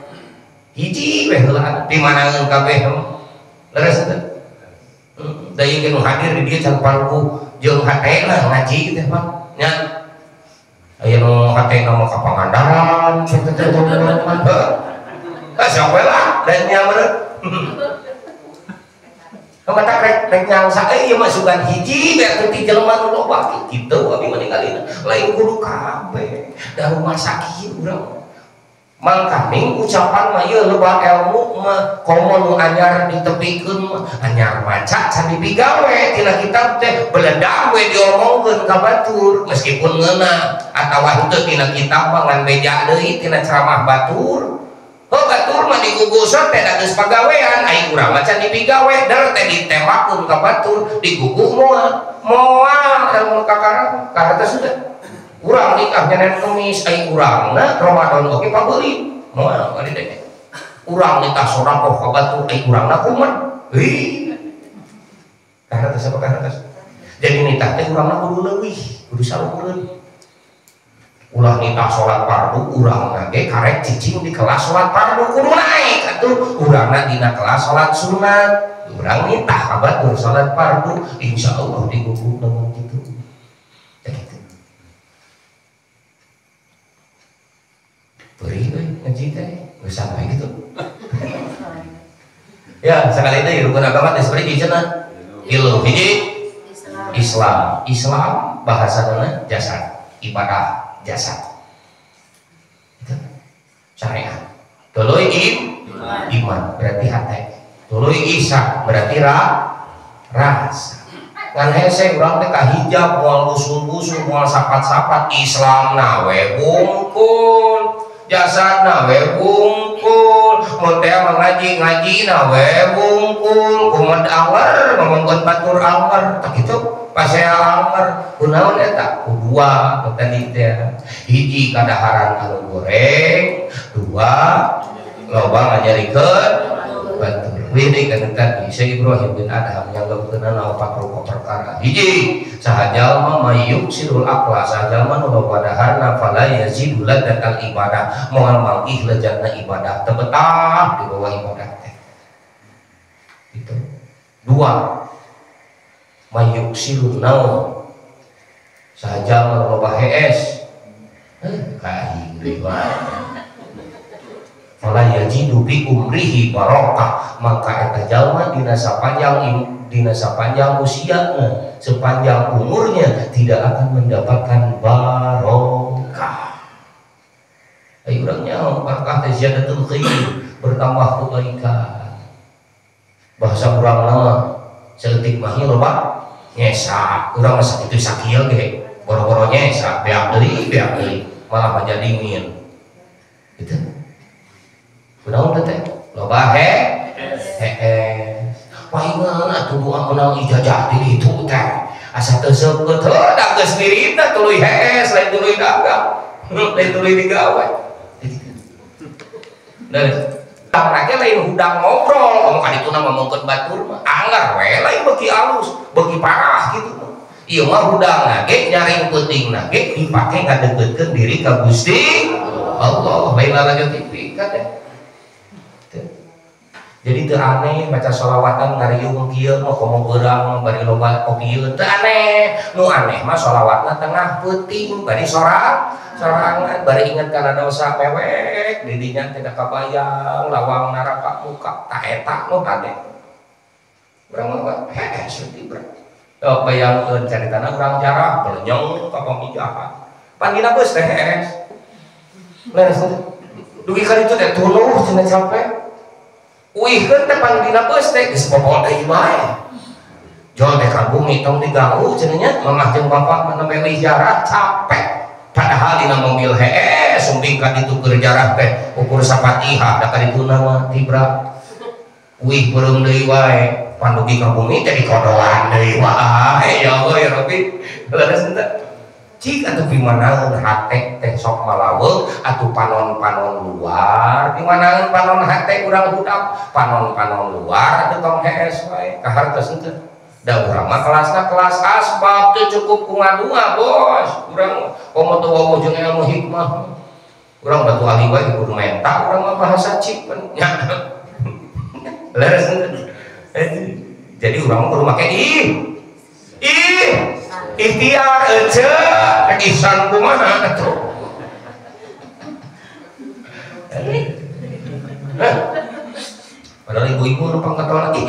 Hiji we heula dimanaeun kabeh leres teu? Da ieu ge nu hadir di dieu can paruku jeung hatena ngaji teh Pak nya. Aya nu hatena mah ka Pangandaran kitu teh teman-teman. Heuh sok we lah dan nya meureun. Mata rek nyangsa ieu mah sugan hiji we atuh ti jelema nu loba kitu abi mah ningalina lain kudu kabeh da rumah sakit urang Mangkaning ucapan mah ieu loba ilmu mah komo nu anyar ditepikeun mah anyar maca can dipigawe tina kitab teh beledak we diomongkeun ka batur meskipun ngeunah atawa henteu tina kitab mah ngan beja deui tina ceramah batur. Heuh batur mah digugusan teh da geus pagawean ai urang mah can dipigawe der teh ditembakeun ka batur digugu moal moal ilmu kakara kahartos teh. Urang nikah nyanen kemis ai urangna Ramadan oge pabeuli moal kali teh. Urang nikah sedekah ka batur ai urangna kumaha? Heuh. Kahartos apa kahartos? Jadi nitah teh urangna kudu leuwih, kudu saluhureun. Ulah nitah salat fardu urangna ge karek cicing di kelas salat fardu kudu naik atuh urangna dina kelas salat sunat. Urang nitah ka batur salat fardu insyaallah digugu dengan kitu. Beri euy ngaji teh geus sampai gitu. Ya, sekali deui rukun agama teh seperti cenah. Tilu hiji Islam. Islam bahasana jasad, ibadah jasad. Itu syariat. Tuluy iman berarti hati. Tuluy ihsan berarti rasa. Ngan hese urang teh kahijab moal usul-usul moal sapat-sapat Islamna we bungkul. Jasadna we bungkul, mun teh ngaji ngajina we bungkul, kumaha anger ngomongkeun batur anger, tah kitu pasea anger, kunaon eta? Dua nu tadi teh. Hiji kadaharan anu goreng, dua loba nganyerikeun batur. Wih deui kana tadi Syekh Ibrahim bin Adham nyanggepkeunana opat rupa perkara. Hiji, saha jalma mayuk sirul akla, saha jalma nu loba daharna fala yazidu ladatal ibadah, moal mangkih lejatna ibadah, teu betah di bawah ibadah teh. Gitu. Dua, mayuk sirul naum, saha jalma nu loba hees. Kaing deui wae. Fala yajidu bi umrihi barokah, maka eta jalma dina sapanjang usianya, sepanjang umurnya tidak akan mendapatkan barokah. Ayo urang nyaho barokah teh ziyadatul khair, bertambah kebaikan. Bahasa urang mah saeutik mah loba nyesa, urang mah sakitu sakieu ge, boro-boro nyesa, beak deui, malah mah jadi dingin. Gitu. Kunaon teh loba hees. Paingan atuh doa menang ijazah di ditu teh. Asa teu seukeut heuh da geus dirina tuluy hees lain tuluy dagang. Lain tuluy digawe. Nah, tang ge lain hudang ngobrol, ngomong ka dituna ngomongkeun batur mah anggar we lain beuki alus, beuki parah kitu mah. Ieu mah hudangna ge nyaring peutingna ge dipake ngadeukeukeun diri ka Gusti Allah, lain lalajo TV kan teh. Jadi teu aneh baca sholawatan ngariung kieu mah komo beurang bari loba opieun teu aneh. Nu aneh mah sholawatna tengah peuting bari sorangan bari inget kana dosa mewek di dinya teh kabayang lawang neraka muka tah eta nu hade. Urang mah hees tibra. Teu bayangkeun caritana urang jarah belenyong ka pamijahan. Pan dina geus teh hees. Leres teh. Dugi ka ditu teh tuluh cenah sampe. Uihkeun teh pangdina beus teh geus popol deui bae. Jol teh ka bumi tong diganggu cenah nya mamah jeung bapak mah nembe jarah capek. Padahal dina mobil hees sumping ka ditu keur jarah teh ukur sapatihah da ka dituna mah tibra. Uih beureum deui wae pandugi ka bumi teh dikodoan deui wae. Ya Allah ya Rabbi. Leres henteu. Cik atuh pimanaeun hate teh sok malaweung atuh panon-panon luar pimanaeun panon hate urang hudang panon-panon luar atuh tong hees wae kahartos henteu da urang mah kelasna kelas asbab teu cukup ku ngadua bos urang komo teu wawuh jeung ilmu hikmah urang batu ahli wae kudu menta urang mah bahasa cik nya leres henteu jadi urang mah kudu make ih ikhtiar ece ihsan kumaha atuh. Padahal ibu-ibu numpang ketawa lagi.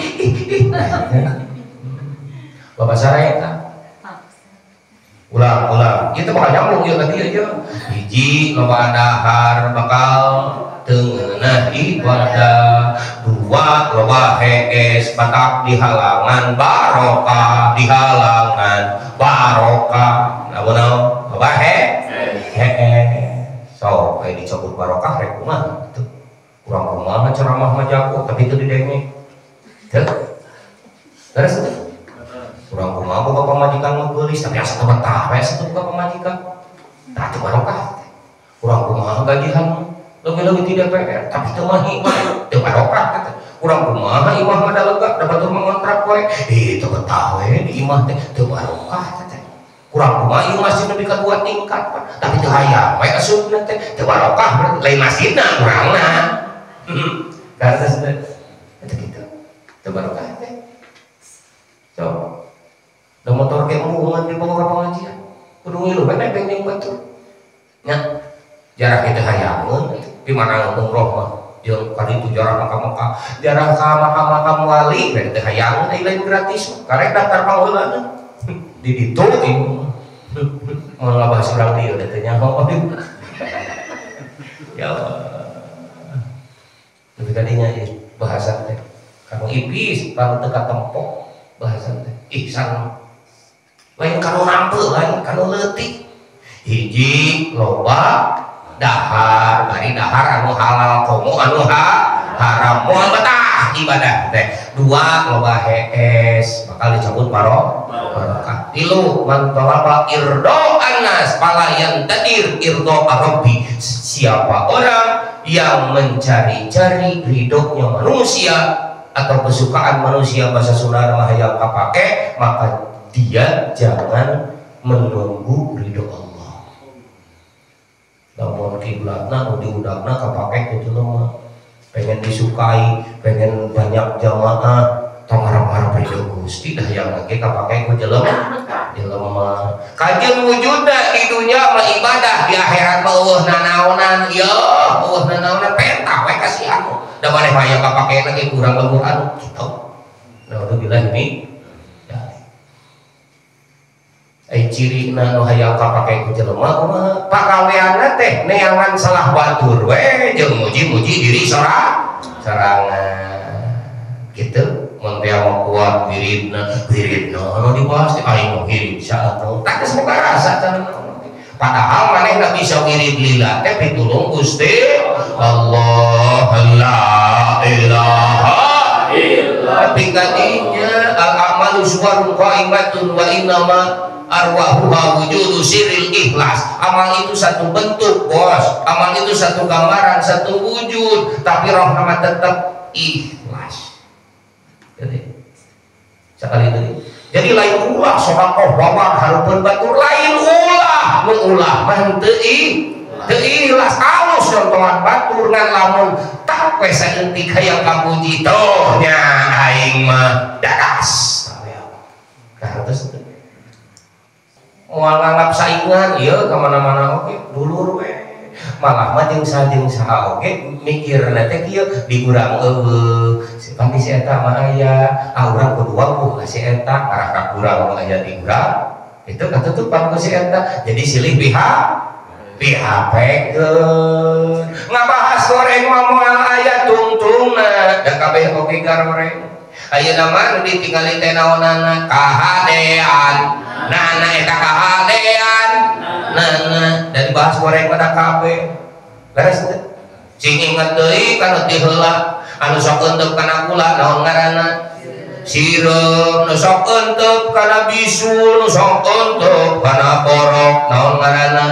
Bapak sare eta. Ulang, ulang. Ieu teh bakal nyambung ieu ka dieu ieu. Hiji loba dahar bakal teu ngeunah ibadah. Dua loba hees batak dihalangan barokah, dihalangan barokah. Naon naon loba hees. So kayak dicabut barokah rek kumaha kitu. Urang kumaha ceramah mah jago tapi teu didenge. Teu. Terus teu. Urang kumaha boga pamajikan mah geulis tapi asa teu betah we asa teu boga pamajikan. Tah teu barokah. Urang kumaha gajihan leuwih-leuwih ti DPR tapi teu mahi mah teu barokah teh. Urang kumaha imah mah da lega da batur mah ngontrak we. Ih teu betah we di imah teh teu barokah teh. Urang kumaha ieu masjid nepi ka 2 tingkat tapi teu hayang we asupna teh teu barokah berarti lain masjidna urangna. Karena teh eta kitu teu barokah teh. So da motor ge embungan dibawa ka pengajian kudu ngilu we nebeng jeung batur nya. Jarah itu hayangeun di mana umroh mah jeung ka ditu jarah ka Mekah, jarah ka makam-makam wali we teh hayangeun ai lain gratis karek daftar pangheulana di ditu ieu moal ngabahas urang dieu teh nyaho. Ya Allah, lebih tadinya ieu bahasa teh kanu ipis kanu teu katempok bahasa teh ihsan lain kanu nampeu lain kanu leutik. Hiji loba dahar bari dahar anu halal komo anu haram moal betah ibadah teh. Dua loba hees bakal dicabut barokah. Tilu man talaba irdo annas fala yantadir irdo rabbi. Siapa orang yang mencari-cari ridhonya manusia atau kesukaan manusia bahasa Sunda mah hayang kapake, maka dia jangan menunggu ridho Allah. Lamun kiblatna nu diudakna kapake ku jelema, pengen disukai, pengen banyak jamaah, tong ngarep-ngarep ridho Gusti dah yang lagi kapake ku jelema. Jelema kajeun wujudna di dunya mah ibadah, di akhirat mah eueuh nanaonan, ieu eueuh nanaonan pentah we ka si anu. Da maneh mah aya kapake lagi kurang lembur anu kitu. Naudzubillah ini. Ai cirina nu hayang kapake ku jelema kumaha? Pagaweanna teh neangan salah batur we jeung muji-muji diri sorangan. Gitu. Mun teh mah kuat wiridna, wiridna anu dibahas teh aing mah wirid saatu. Tah geus boga rasa can. Padahal manehna bisa wirid lila teh pitulung Gusti Allah la ilaha illallah. Tapi kadinya al amalu suwarun qaimatun wa innama arwahuha wujudu sirril ikhlas. Amal itu satu bentuk, bos. Amal itu satu gambaran, satu wujud, tapi roh nama tetap ikhlas. Jadi sekali tadi. Jadi lain ulah sedekah babar hareupeun batur, lain ulah nu ulah mah teu ikhlas. Alus contohan batur ngan lamun tak we saeutik hayang kapuji toh nya aing mah dadas. Kahartos teu. Moal nganggap saingan ieu ka mana-mana oge dulur we. Malah mah jeung saha oge mikirna teh kieu di urang eueuh pan di si eta mah aya, ah urang kudu wawuh ka si eta, arah ka kurang mah aya di urang. Itu katutupan ku si eta. Jadi silih pihapekeun. Ngabahas goreng mah moal aya tungtungna, da kabeh oge garoreng. Ayeuna mah nu ditingali teh naonana kahadean. Nana eta kahadean. Nana dan bahas goreng pada kabeh. Leres teu? Sing inget deui kana ti heula anu sok enteup kana gula naon ngaranna? Sireum. Nu sok enteup kana bisul, nu sok enteup kana borok naon ngaranna?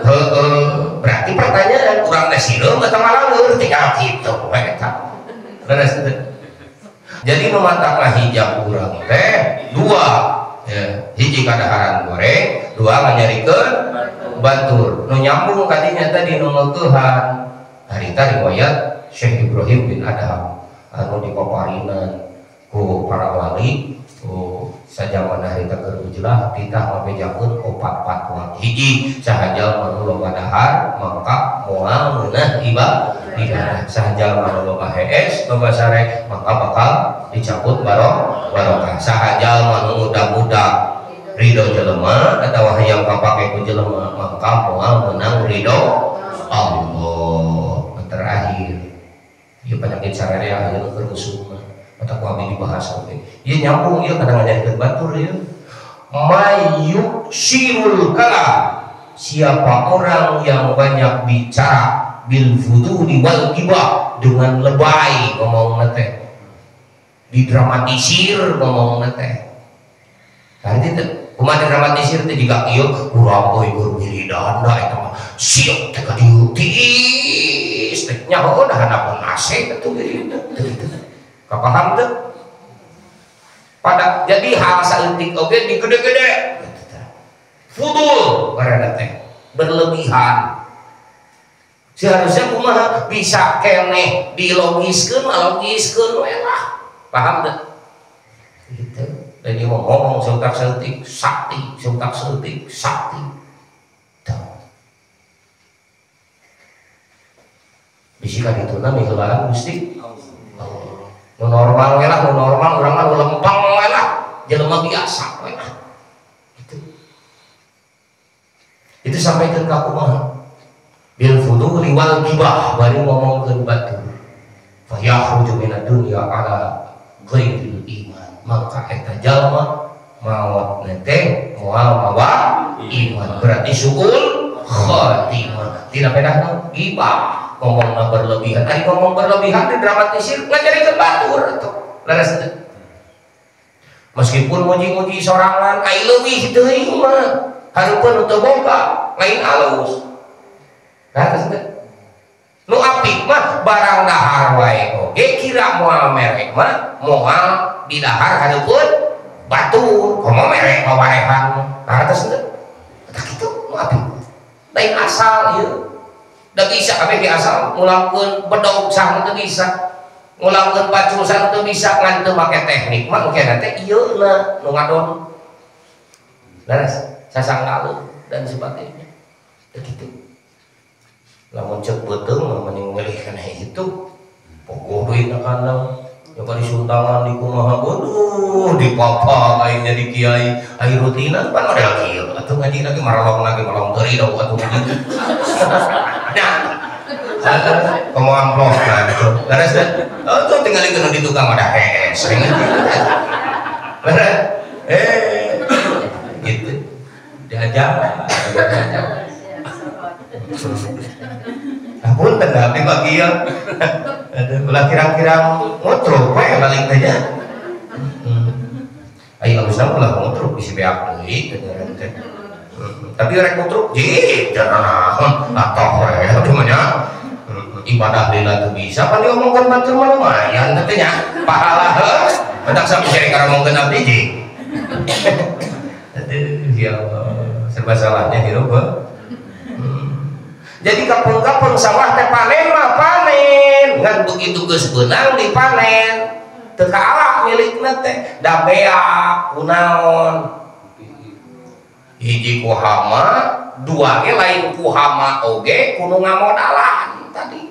Heueuh. Berarti pertanyaan urang teh sireum atau maleur tinggal kitu we eta. Leres teu? Jadi nu matakna hijab urang teh dua. Ya, hiji kadaharan goreng, dua nganyarikeun batur. Nu nyambung kadinya tadi nu ngeueuhan. Harita riwayat Syekh Ibrahim bin Adham anu dipaparinan ku para wali ku sajaman harita keur ujlah titah mabejakeun opat fatwa. Hiji saha jalma nu loba dahar maka moal ngeunah ibadah. Saha jalma nu loba hees loba sare maka bakal dicabut barokah. Saha jalma nu muda-muda ridho jelema atawa hayang kapake ku jelema maka moal meunang ridho Allah. Ieu penyakit sararea aya nu keur usum mata ku abdi dibahas oge. Ieu nyambung ieu kadang ngajarkeun batur ieu. Mayyuksirul kalam, siapa orang yang banyak bicara bil fuduli wal ghibah, dengan lebay ngomongna teh, didramatisir ngomongna teh. Tadi teh kumaha didramatisir teh jiga ieu urang euy keur wiridan da eta mah siap teh ka dieu tiis teh nyaho da handapeun AC atuh wiridan teh kitu. Kapaham teh? Pada jadi hal saeutik oge digede-gede. Fudul ngaranna teh, berlebihan. Seharusnya kumaha bisa keneh dilogiskeun mah logiskeun we lah. Paham teh? Gitu. Dan dia ngomong seutak seutik sakti, seutak seutik sakti. Tuh. Bisi ka dituna miheulaan Gusti Allah. Nu normal we lah, nu normal urang mah nu lempeng we lah, jelema biasa we lah. Gitu. Itu sampaikan ka kumaha? Bil fuduli wal ghibah, bari ngomongkeun batur. Fa yakhruju minad dunya ala ghairil iman. Maka eta jalma maot teh moal mawa iman, berarti suul khatimah. Tidak pedahna ghibah, ngomongna berlebihan. Ari ngomong berlebihan didramatisir ngajarikeun batur atuh. Leres teu? Meskipun muji-muji sorangan ai leuwih teuing mah hareupeun teu boga lain alus. Leres teu? Nu apik mah barang dahar wae oge kira moal merek mah moal didahar hareupeun batur, komo merek wawarehan. Atas teu? Tah kitu nu apik. Lain asal ieu. Da bisa kabeh ge asal ngulangkeun bedog sah teu bisa. Ngulangkeun pacul sah teu bisa ngan teu make teknik mah engke teh ieu na nu ngadon. Leres, sasanggaluh dan sebagainya. Teu kitu. Lamun ceuk beuteung mah mending milih kana itu. Pogoh duit na kandang. Coba disuntangan di kumaha bodoh di papa aing jadi kiai ai rutinan pan model kieu atuh ngaji lagi maralong lagi malong teuri dong atuh ngaji. Nah, komo amplop nah gitu. Leres teh. Oh tuh tinggalikeun di tukang ada hees sering ngaji. Leres. Gitu. Diajar, diajar. Ampun teh abdi mah kieu. Aduh, ulah kirang-kirang ngutruk we balik teh nya. Ayo alusna ulah ngutruk bisi beak deui teh. Tapi rek ngutruk jih jangan atoh we aduh mah nya. Ibadah lila teu bisa pan diomongkeun batur mah lumayan teh nya. Pahala heuh. Mentak sampe sering ngaromongkeun abdi jih. Aduh ya Allah, serba salahnya hirup heuh. Jadi kampung-kampung sawah teh panen mah panen, ngan begitu geus beunang dipanen, teu kaala milikna teh, da beak kunaon. Hiji ku hama, dua ge lain ku hama oge kudu ngamodalan tadi.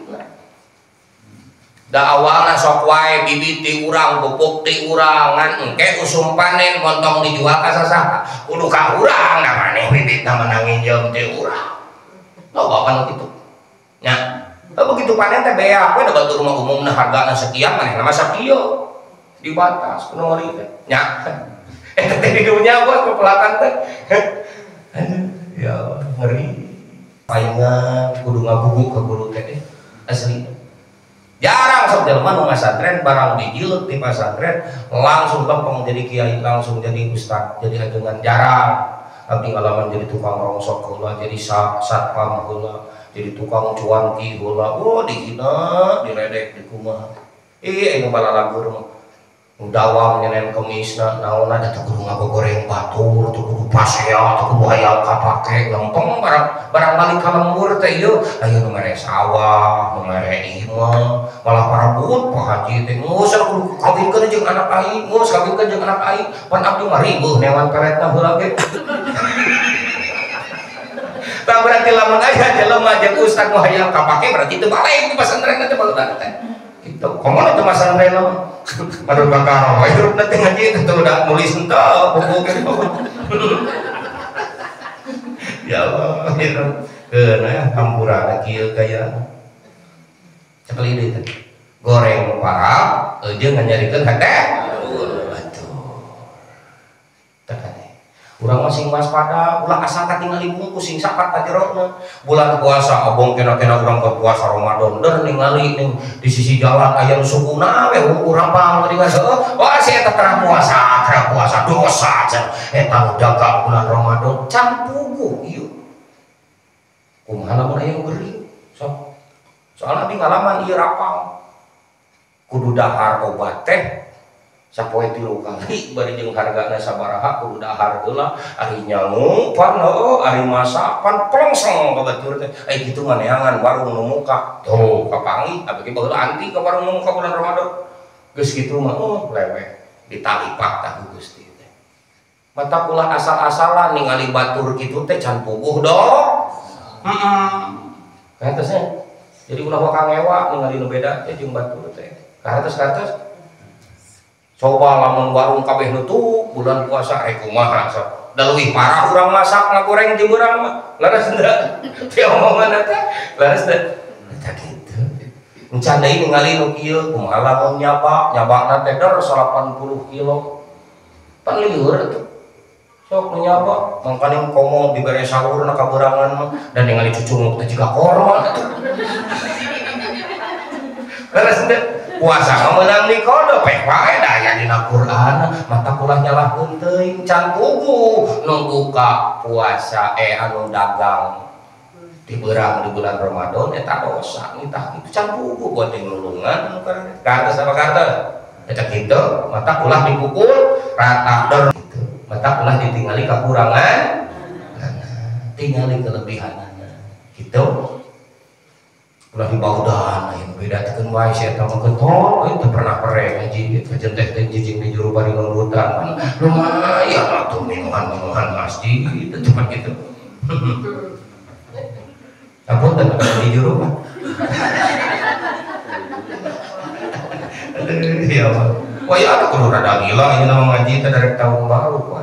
Da awalna sok wae bibit ti urang, pupuk ti urang, ngan engke usum panen montong dijual ka sasaha, kudu ka urang da maneh bibitna menang nginjem ti urang. Loba kan gitu. Nya, begitu panen teh beak we da batur mah umumna hargana sekian manehna mah sakieu. Dibatas kudu meuli teh. Nya. Eta teh di dunya bos pepelakan teh. Aduh, ya Allah, ngeri. Paingan kudu ngagugu ka guru teh asli. Jarang sok jelema nu ngasantren barang dijileuk di pasantren langsung lempeng jadi kiai, langsung jadi ustad, jadi ajengan jarang. Abdi ngalaman jadi tukang rongsok heula, jadi satpam heula, jadi tukang cuanki heula. Oh dihina, diledek, dikumaha. Ih, anu balalagur mah. Dawam nyenen kemisna, naonna teh kudu ngagogoreng batur, teu kudu pasea, teu kudu hayang kapake, lempeng barang balik ka lembur teh ieu, aya nu mere sawah, nu mere imah, malah parabut Pak Haji teh geus kudu kawinkeun jeung anak aing, geus kawinkeun jeung anak aing, pan abdi mah riweuh newan peretna heula ge. Tah berarti lamun aya jelema jeung ustad nu hayang kapake berarti teu balik di pasantren teh baheula teh. Gitu. Komo itu pasantren mah. Aduh bakar, hirup nanti ngaji itu udah nulis entah buku gitu. Ya Allah, hirup kena hampura kieu gaya. Sekali deui teh. Goreng parab jeung nganyerikeun hate batur. Tah urang mah sing waspada, ulah asal katingali bungkus sing sapat ka jerona. Bulan puasa abong kena-kena urang berpuasa Ramadan der ningali ning di sisi jalan aya nu sukuna we urang pang tadi heuh. Wah si eta terang puasa dosa cenah. Eta nu dagang bulan Ramadan can puguh ieu. Kumaha lamun aya nu gering sok. Soalna abdi ngalaman ieu rapang. Kudu dahar obat teh sapoe 3 kali bari jeung hargana sabaraha kudu dahar heula ari nyangu pan heuh ari masak pan pelengseng ka batur teh ai kitu mah neangan warung nu muka tuh kapanggih abdi ge baheula anti ka warung nu muka bulan Ramadan geus kitu mah oh leweh ditalipat tah ku Gusti teh mata ulah asal-asalan ningali batur kitu teh can puguh do heeh kahartosna jadi ulah waka ngewa ningali nu beda teh jeung batur teh kahartos-kahartos. Coba lamun warung kabeh nutup bulan puasa rek kumaha sok. Da leuwih parah urang masak ngagoreng di beurang mah. Leres teu? Teu omongan teh. Leres teu? Eta kitu. Encan deui ningali nu kieu kumaha lamun nyabak, nyabakna teh der 80 kilo. Pan lieur atuh. Sok nu nyabak, mangkaning komo dibere sahurna ka beurangan mah dan ningali cucunguk teh jiga korma atuh. Leres teu? Puasa mah meunang dikodo pek wae da aya dina Quran mata ulah nyalahkeun teuing can puguh nu buka puasa anu dagang di beurang di bulan Ramadan eta dosa nitah kitu can puguh buat yang nulungan anu kartos apa kartos eta kitu mata ulah dipukul rata der kitu mata ulah ditingali kakurangan tingali kelebihanana kitu ulah dibaudan lain beda teukeun wae si eta mah getol teu pernah perek ngaji kajen teh teh jijing di jero bari nundutan lumayan atuh minuman-minuman masjid cuman gitu ampun teh di jero mah aduh ya Allah wah ya kudu rada gila ieu mah ngaji teh dari tahun baru.